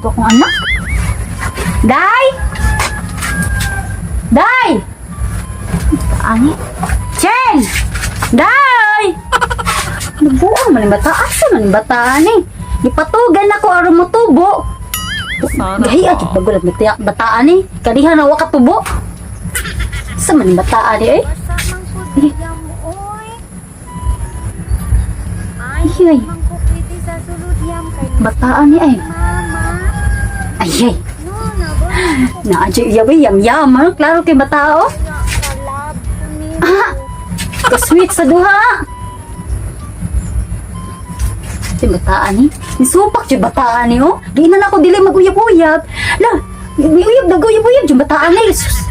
to akong anak. Day! Day! Ani? Chen! Day! Nagbuang man yung bata. Asa man yung bata ani? Gipatugan ako aron motubo. Gahi at bagulat na tiyak bata ani. Kalihan na wa katubo. Asa man yung bata ani eh? Ay, ay. Bataan ni ay. Ay, ay. Naadyo yawi yam yam. Ah. Klaro kay bata oh. Ah, kasweet sa duha. Si bataan ni. Nisupak jud bataan ni oh. Di na nako dili maguyab-uyab. La, uyab naguyab-uyab jud bataan ni. Sus.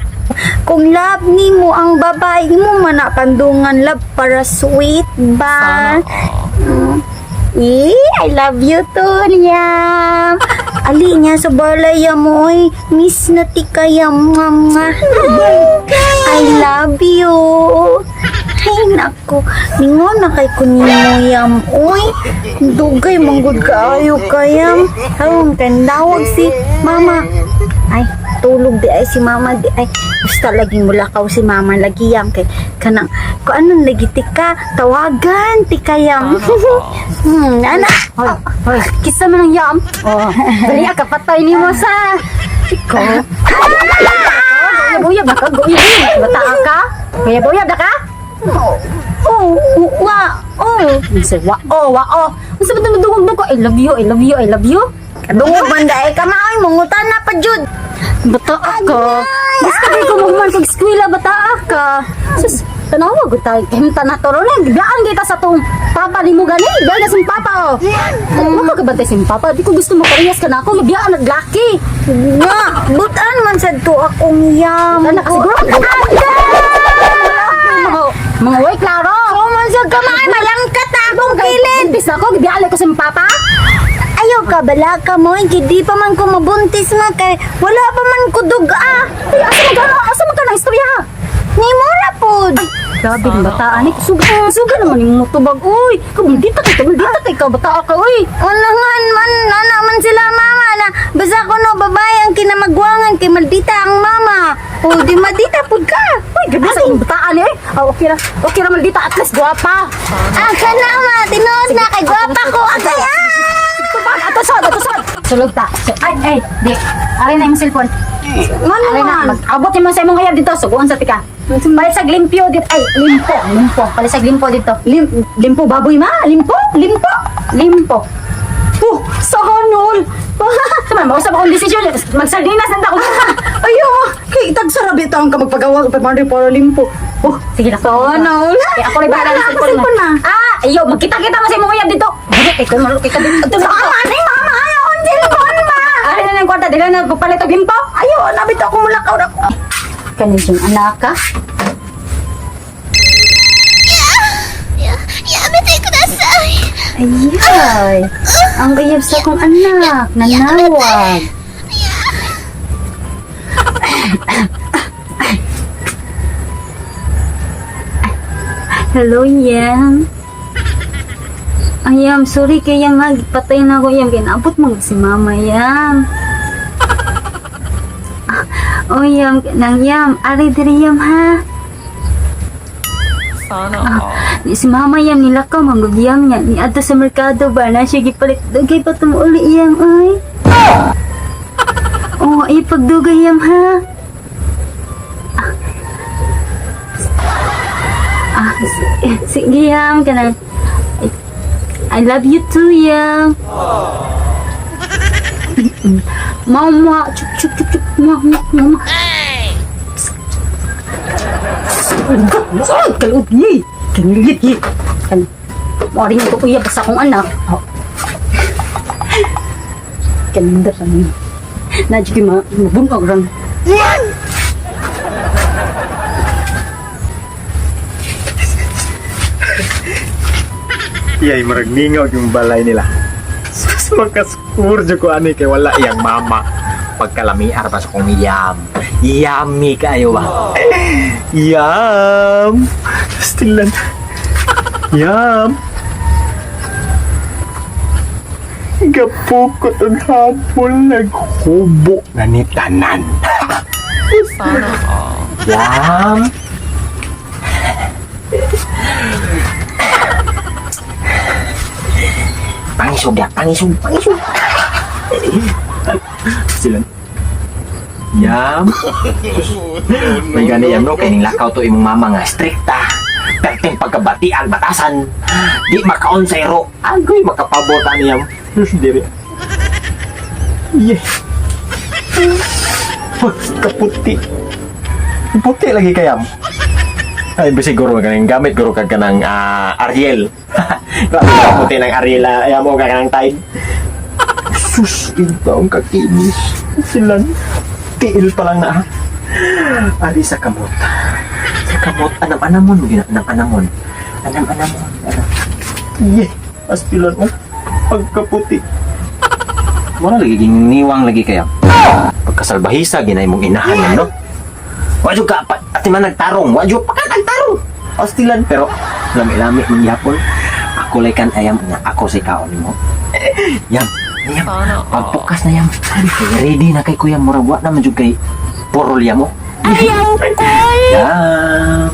Kung love nimo ang babae mo man na pandungan love para sweet ba? Eh, I love you too, Liam. Ali niya sa balay mo, oy. Miss na ti kaya, mama. I love you. Ay, nako. Ningon na kay kunimo yam, oy. Dugay, manggod kaayo kayam. Harong kandawag si mama. Ay, tulog di ay si mama di ay. Basta lagi mulakaw si mama lagi yam kay kanang ko anong lagi tika tawagan tika yam. Ana. Hoy, hoy, kisa man ang yam. Oh, dali ka patay nimo sa. Ikaw. Uyab-uyab na ka, uyab-uyab bata ka. Uyab-uyab na ka. Oh, wa, oh. Unsa wa oh, wa oh. Unsa ba dugog dugog? I love you, I love you, I love you. Dungog man daay ka maoy mangutan na pa jud. Bata ka. Basta kay ko magman kag eskwela bata ka. Sus, tanawa gud ta. Himta na to ron. Biyaan kita sa tong papa nimo gani. Biyaan na sa papa oh. Wa ka kabantay sa imong papa. Di ko gusto mo parehas ka na ako. Biyaan nag laki. Nga, butan man sad to akong yam. Anak siguro. Mga way klaro. Oh, man sad ka maoy malangkat na akong kilid. Buntis ako, gibiyaan ko sa imong papa. Ayaw ka bala ka mo, hindi pa man ko mabuntis ma kay wala pa man ko duga. Ay, asa man ka? Asa man ka na istorya? Ni mura pod. Grabe ng bataan eh. Suga, suga naman yung mutubag. Uy, kabundita kay kabundita kay ka bataa ka uy. Ulangan man nana man sila mama na basta ko no babae ang kinamagwangan kay maldita ang mama. O di madita pud ka. Uy, grabe sa imong bataan eh. Ah, okay ra. Okay ra maldita at least gwapa. Ang kana ma tinuod na kay gwapa ko agay. Ah! Tubag ato sad, ato sad. Sulog ta. So, ay, ay, di. Ari na imong cellphone. Ngano Ari na, man? mag-abot nimo sa imong hayab dito. Suguon sa tika. Palit sa limpyo dito. Ay, limpo, limpo. Palit sa limpo dito. Limpo baboy ma, limpo, limpo, limpo. Oh, sa hanol. Sama, mausap akong desisyon. Magsardinas na ta ko. Ayaw, kay tagsarabi taong ka magpagawa pa man para limpo. Oh, sige na. Sana all. Eh, ako rin bahala ng Wala cellphone ako mo. cellphone, ma. Ah, ayaw, magkita-kita mo sa imong uyab dito. Bakit ikaw malukit ka dito? Ito na Mama, ay mama, ayaw akong cellphone ma. Ari na ng kwarta, dili na pagpalit og limpo. Ayaw, nabito ako mulakaw na ko. Kanin yung anak ka. Ayay, ang uyab sa akong anak, nanawag. Hello, Yam. Ayam, sorry kay Yam, ha. Patay na ako, Yam. Kinaabot mo si Mama, Yam. Oh, Yam. Nang Yam. Ari diri, Yam, ha. Sana all. Ni si Mama Yam, nilakaw, manggug Yam niya. Ni adto sa merkado ba, na siya gipalit. Dugay pa tumuuli, Yam, ay. Oh, ay, pagdugay, Yam, ha. Ah, sige, Yam, kanang. I love you too, Yam. Mama, chup, chup, chup, chup, mama, mama. Ay, kalod ni. Kanilit ni. Kan. Mori ko uyab sa akong anak. Oh. Ganda pa ni. Nadyo ma mabungog ron. Iyay, murag mingaw yung balay nila. Sus, makaskur jud ko ani kay wala iyang mama. Pagkalamiar pa sa kong yam. Yummy kaayo ba? Yum! Still lang. Yum! Gapukot ang hapon, naghubo na ni tanan. Yam. Pangisog ya, pangisog, pangisog. Sila. Yam. May gani yam no, kay ning lakaw to imong mama nga strikta. Perting pagkabatian batasan. Di makaon sa iro. Agoy makapabot ani yam. Diri. Yeah. Pagkaputi. Puti lagi kayam. Ay, siguro kanang gamit guro kag kanang Ariel. Grabe ka puti ng Ariel, ayaw mo ka kanang Tide. Sus, ang kakinis. Silan. Tiil pa lang na. Ali sa kamot. Sa kamot, anam-anamon. Gina, anam-anamon. Anam-anamon. Anam. Yeah, astilan mo. Pagkaputi. Wala lagi giniwang lagi kaya. Pagkasalbahisa, ginay mong inahan yan, no? Wadyo ka, pa, ati man nagtarong. Wadyo pa ka nagtarong. Astilan, pero lami-lami man gyapon. Ako lay kan ayam nga ako si kaon mo. Yam, yam. Pagpukas na yam. Ready na kay kuya murag wa na man jud kay purol yam mo. Ayaw ko! Yam.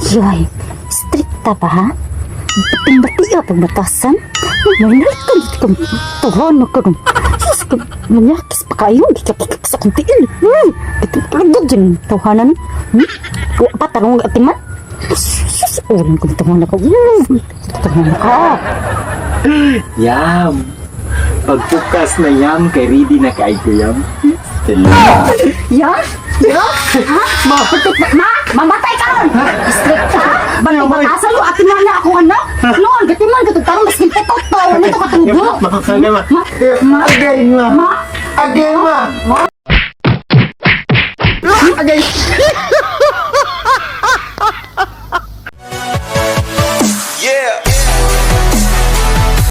Yay, strikta pa ha? Bating-bati ka pagbatasan? Mangyari ka dito kang tuhan na ka. Sus ka, manyakis pa kayo. Di ka pakik sa kong tiil. Ito dyan, tuhanan. Wa pa, tarong atiman. Sus, ulan kong tuhan na ka. Tuhan na ka. Yam. Pagpukas na yam kay ready na kay ko yam. Ya? Ya? Ha? Ma, ma, mamatay ka ron! Strikta? Bating batasan mo, atiman na akong anak. Noon, gatiman ka tarong mas ginputot to. Ano to katubo? Ma, ma. Ma, ma, Agay ma. ma. Agay ma. Agay.